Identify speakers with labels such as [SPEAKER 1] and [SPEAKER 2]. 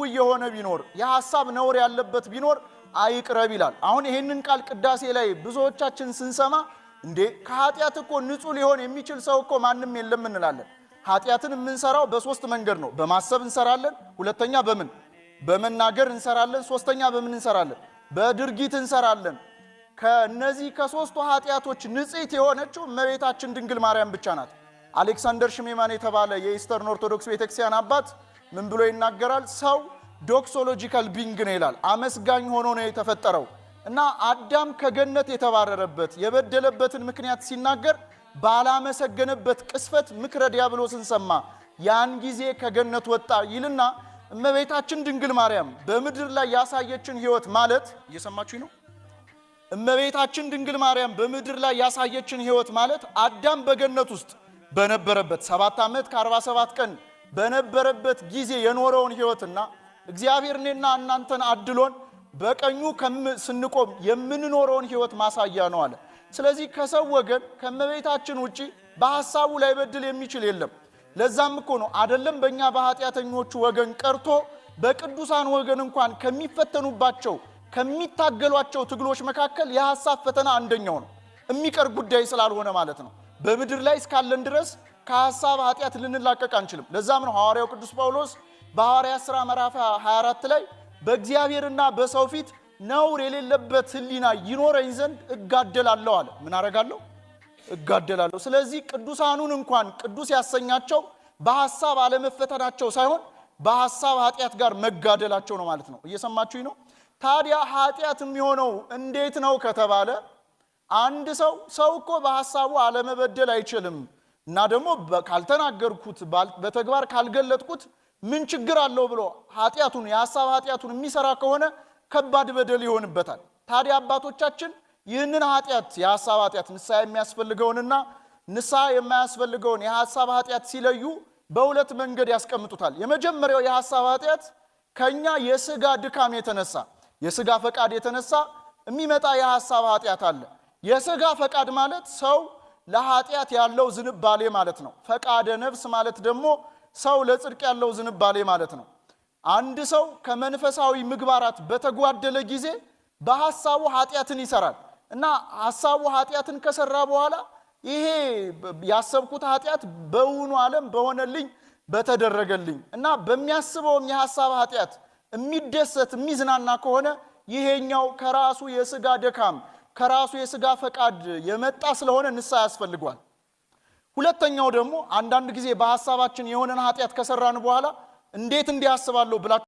[SPEAKER 1] ድውይ የሆነ ቢኖር፣ የሐሳብ ነውር ያለበት ቢኖር አይቅረብ ይላል። አሁን ይሄንን ቃል ቅዳሴ ላይ ብዙዎቻችን ስንሰማ እንዴ፣ ከኃጢአት እኮ ንጹሕ ሊሆን የሚችል ሰው እኮ ማንም የለም እንላለን። ኃጢአትን የምንሰራው በሶስት መንገድ ነው። በማሰብ እንሰራለን። ሁለተኛ በምን? በመናገር እንሰራለን። ሶስተኛ በምን እንሰራለን? በድርጊት እንሰራለን። ከነዚህ ከሶስቱ ኃጢአቶች ንጽሕት የሆነችው እመቤታችን ድንግል ማርያም ብቻ ናት። አሌክሳንደር ሽሜማን የተባለ የ Eastern Orthodox ቤተክርስቲያን አባት ምን ብሎ ይናገራል? ሰው doxological being ነው ይላል። አመስጋኝ ሆኖ ነው የተፈጠረው እና አዳም ከገነት የተባረረበት የበደለበትን ምክንያት ሲናገር ባላመሰገነበት ቅስፈት ምክረ ዲያብሎስን ሰማ፣ ያን ጊዜ ከገነት ወጣ ይልና እመቤታችን ድንግል ማርያም በምድር ላይ ያሳየችን ሕይወት ማለት፣ እየሰማችሁ ነው? እመቤታችን ድንግል ማርያም በምድር ላይ ያሳየችን ሕይወት ማለት አዳም በገነት ውስጥ በነበረበት 7 ዓመት ከ47 ቀን በነበረበት ጊዜ የኖረውን ሕይወትና እግዚአብሔር እኔና እናንተን አድሎን በቀኙ ስንቆም የምንኖረውን ሕይወት ማሳያ ነው አለ። ስለዚህ ከሰው ወገን ከእመቤታችን ውጪ በሐሳቡ ላይበድል የሚችል የለም። ለዛም እኮ ነው አደለም በእኛ በኃጢአተኞቹ ወገን ቀርቶ በቅዱሳን ወገን እንኳን ከሚፈተኑባቸው፣ ከሚታገሏቸው ትግሎች መካከል የሐሳብ ፈተና አንደኛው ነው። የሚቀር ጉዳይ ስላልሆነ ማለት ነው። በምድር ላይ እስካለን ድረስ ከሐሳብ ኃጢአት ልንላቀቅ አንችልም። ለዛም ነው ሐዋርያው ቅዱስ ጳውሎስ በሐዋርያት ሥራ ምዕራፍ 24 ላይ በእግዚአብሔርና በሰው ፊት ነውር የሌለበት ሕሊና ይኖረኝ ዘንድ እጋደላለሁ አለ። ምን አረጋለሁ? እጋደላለሁ። ስለዚህ ቅዱሳኑን እንኳን ቅዱስ ያሰኛቸው በሐሳብ አለመፈተናቸው ሳይሆን በሐሳብ ኃጢአት ጋር መጋደላቸው ነው ማለት ነው። እየሰማችሁኝ ነው? ታዲያ ኃጢአት የሚሆነው እንዴት ነው ከተባለ አንድ ሰው፣ ሰው እኮ በሐሳቡ አለመበደል አይችልም እና ደግሞ ካልተናገርኩት፣ በተግባር ካልገለጥኩት ምን ችግር አለው ብሎ ኃጢአቱን፣ የሐሳብ ኃጢአቱን የሚሰራ ከሆነ ከባድ በደል ይሆንበታል። ታዲያ አባቶቻችን ይህንን ኃጢአት፣ የሐሳብ ኃጢአት፣ ንስሐ የሚያስፈልገውንና ንስሐ የማያስፈልገውን የሐሳብ ኃጢአት ሲለዩ በሁለት መንገድ ያስቀምጡታል። የመጀመሪያው የሐሳብ ኃጢአት ከኛ የስጋ ድካም የተነሳ፣ የስጋ ፈቃድ የተነሳ የሚመጣ የሐሳብ ኃጢአት አለ። የስጋ ፈቃድ ማለት ሰው ለኃጢአት ያለው ዝንባሌ ማለት ነው። ፈቃደ ነፍስ ማለት ደግሞ ሰው ለጽድቅ ያለው ዝንባሌ ማለት ነው። አንድ ሰው ከመንፈሳዊ ምግባራት በተጓደለ ጊዜ በሐሳቡ ኃጢአትን ይሰራል እና ሐሳቡ ኃጢአትን ከሰራ በኋላ ይሄ ያሰብኩት ኃጢአት በውኑ ዓለም በሆነልኝ፣ በተደረገልኝ እና በሚያስበውም የሐሳብ ኃጢአት የሚደሰት፣ የሚዝናና ከሆነ ይሄኛው ከራሱ የስጋ ድካም፣ ከራሱ የስጋ ፈቃድ የመጣ ስለሆነ ንስሐ ያስፈልገዋል። ሁለተኛው ደግሞ አንዳንድ ጊዜ በሐሳባችን የሆነን ኃጢአት ከሰራን በኋላ እንዴት እንዲህ አስባለሁ ብላችሁ